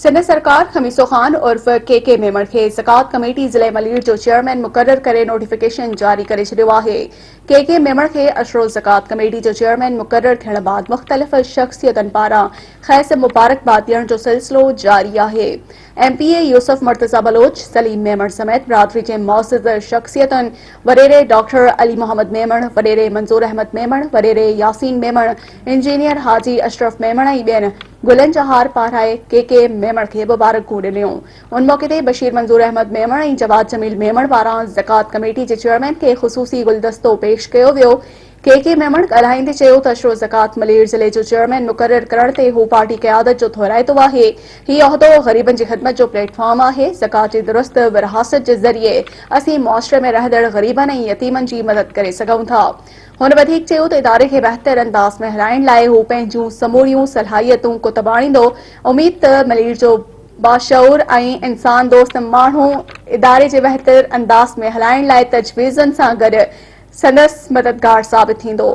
سنڌ سرڪار خميسو خان عرف ڪي ڪي ميمڻ کي زڪوات ڪميٽي ضلعي ملير جو چيئرمين مقرر ڪري نوٽيفڪيشن جاري ڪري ڇڏيو آهي. ڪي ڪي ميمڻ کي اشرو زڪوات ڪميٽي جو چيئرمين مقرر ٿيڻ بعد مختلف شخصيتن پاران کيس مبارڪباد ڏيڻ جو سلسلو جاري آهي. M P A Yousuf Murtaza Baloch, Saleem Memon سميت برادري جي معزز شخصيتن وڏيري ڊاڪٽر علي محمد ميمڻ، وڏيري منظور احمد ميمڻ، وڏيري ياسين ميمڻ، انجنيئر حاجي اشرف ميمڻ ۽ ٻين گلن جا هار پارائي ڪي ڪي ميمڻ کي مبارڪون ڏنيون. ان موقعي تي بشير منظور احمد ميمڻ ۽ جواد جميل ميمڻ پاران زڪوات ڪميٽي جي چيئرمين کي خصوصي گلدستو پيش ڪيو ويو. ڪي ڪي ميمڻ ڳالهائيندي چيو ته اشرو زڪوات ملير ضلعي جو چيئرمين مقرر ڪرڻ تي هو پارٽي قيادت جو ٿورائتو آهي. هي عهدو غريبن جي خدمت جو پليٽ فارم آهي. زڪوات جي درست ورهاست جي ذريعي اسين معاشري ۾ رهندڙ غريبن ۽ يتيمن جي مدد ڪري سگهون ٿا. هن وڌيڪ چيو ته اداري کي بهتر انداز ۾ هلائڻ لاء هو پنهنجون سموريون صلاحيتون ڪتب آڻيندو. اميد ته ملير جو باشعور ۽ انسان دوست ماڻهو اداري جي بهتر انداز ۾ هلائڻ لاء تجويزن سان گڏ سندس مددگار ثابت ٿيندو.